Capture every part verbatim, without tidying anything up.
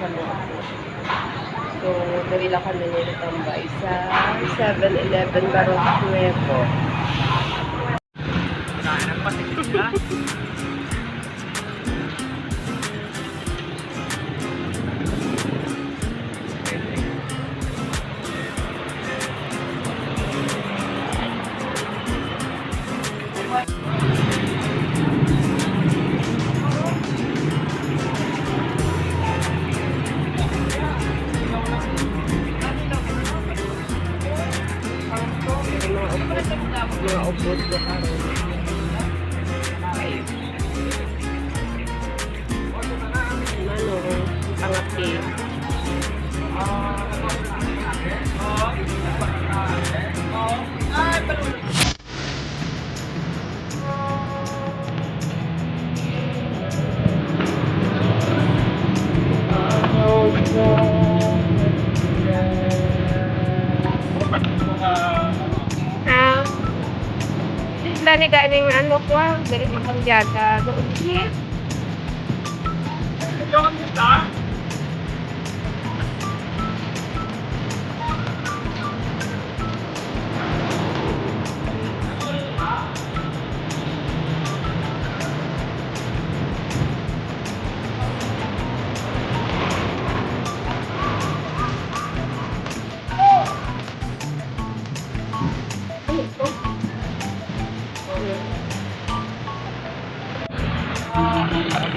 So, diri lang kami nagtambay sa Seven Eleven Barrio Nuevo. Mga upod, mga upod ko karon. Manong pangapi. Ah, sila ni ganing ano ko, ah, dili mo kang jaga.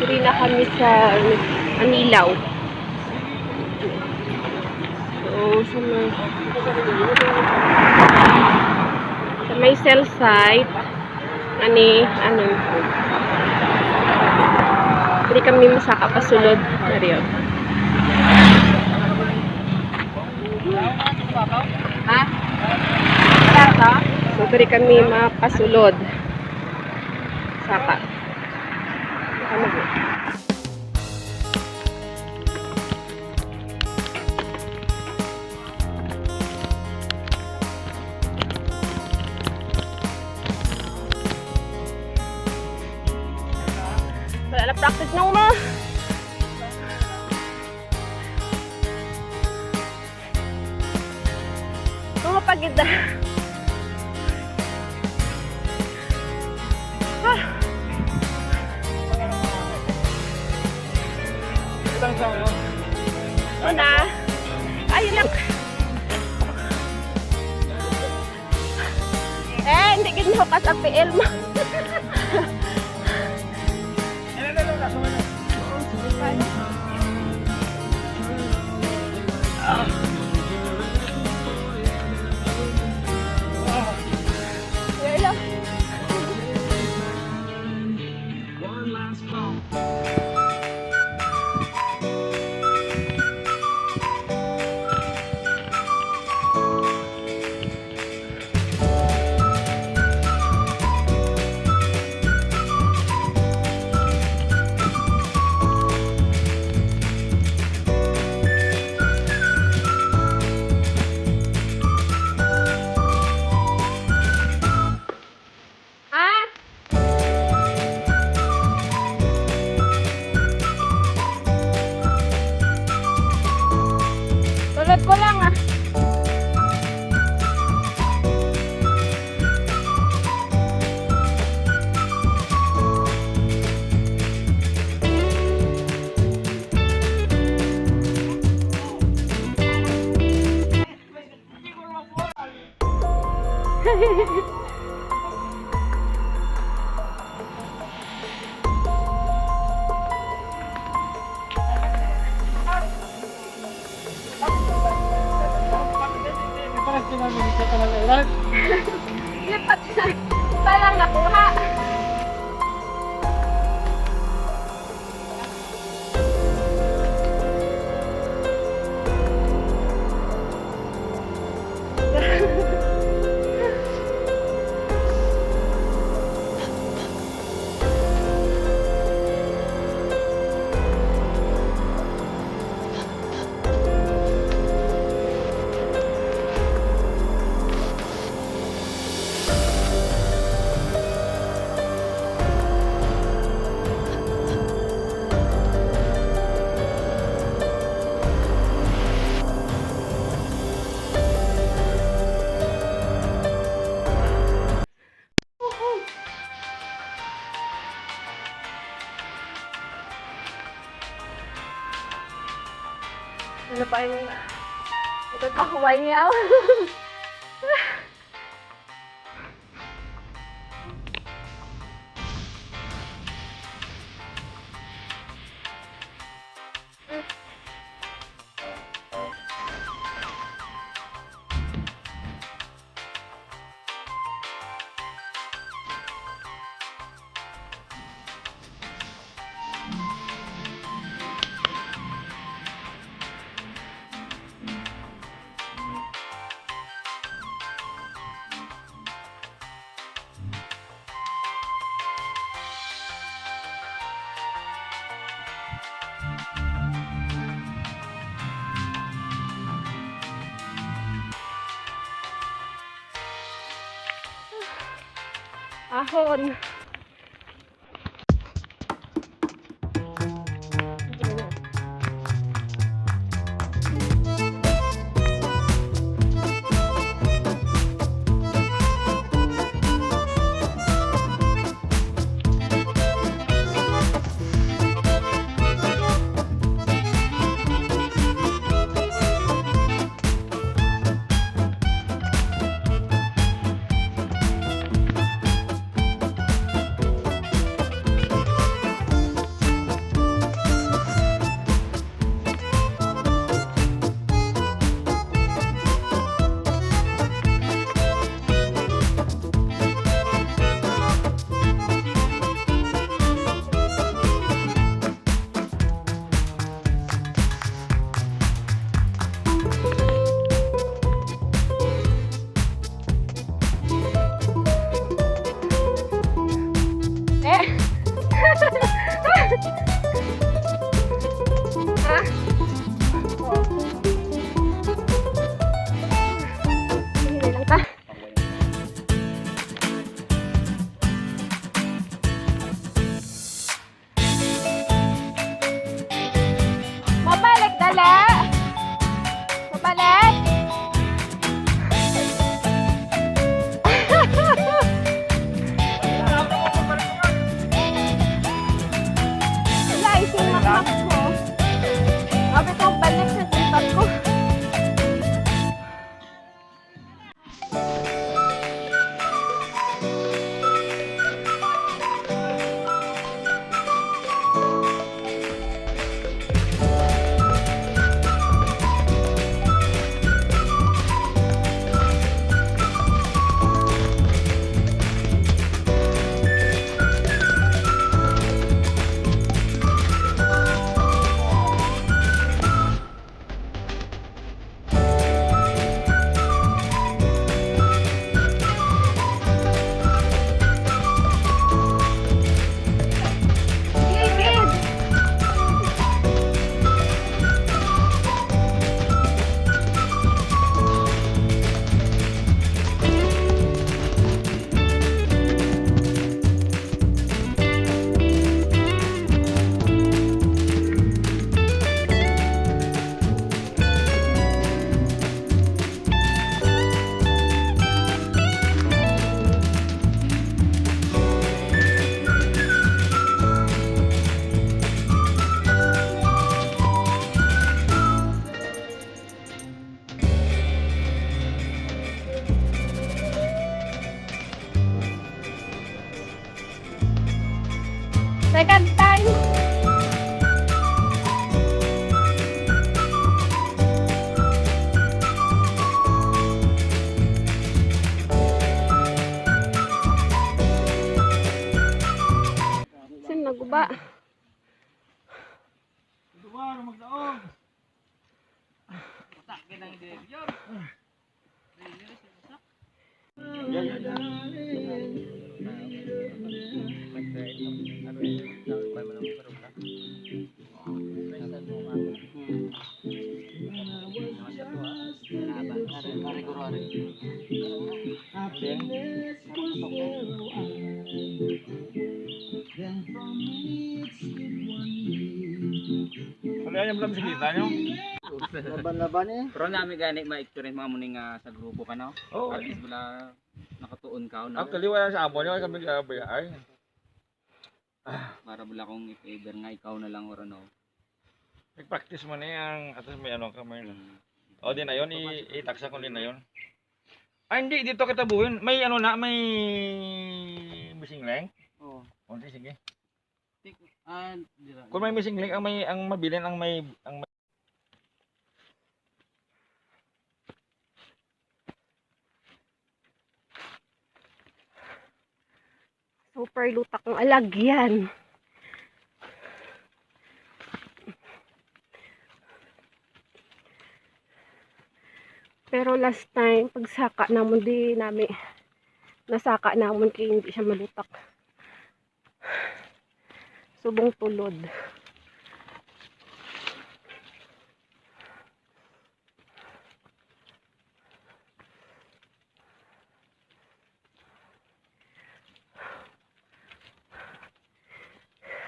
Diri na kami sa, ano, Anilao. So, sa may, sa may cell site, ani, ano, diri kami masaka pasulod. Diri, oh. Ha? Wala to? So, diri kami mapasulod. Saka. Ano ba? Wala na practice na uma. Mga pagida. Ah. Una. Ayun lang. Eh, hindi gid mahukas ang P L mo. Ah! Tulad ko lang, ah. Lipat na. Parang nakuha. Pay, ito kahuway niya. Ahon. Eh. Ha? Hinay lang ta. Mabalik, dali! Mabalik! Wala, isinakmak ko. Abi ko, balik sa sipag ko. Second time. Sin naguba. Duwa ra magdaog. Utak ka ng direksyon. Wala yung mga bisikleta nyo? Laban-laban eh. Pero nami gani ma-experience mga muni nga sa grupo ka, no? Oo. At least wala nakatuon ka, no? Actually, wala sa amo nyo, kami ka bayaan. Para bala kung if ever nga ikaw na lang or ano. Nag-practice mo na yan. At least may ano ka, may... Mm. O, di na yun. I-, itaksa ko din na yun. Ah, hindi. Dito kita buhin. May ano na, may missing link. Oo. O, di, sige. Tik-, ah, dira. Kung may missing link, ang may, ang mabilin, ang may, ang may... Super lutak ang alagyan. Pero last time, pagsaka namon, di nami nasaka namon kay hindi siya malutak. Subong tulod.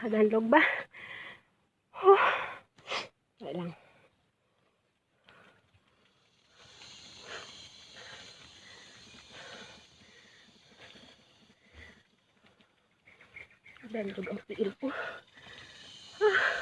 Kadanlog ba? Huh. Wala lang. Kadanlog ang tiil ko. Ah.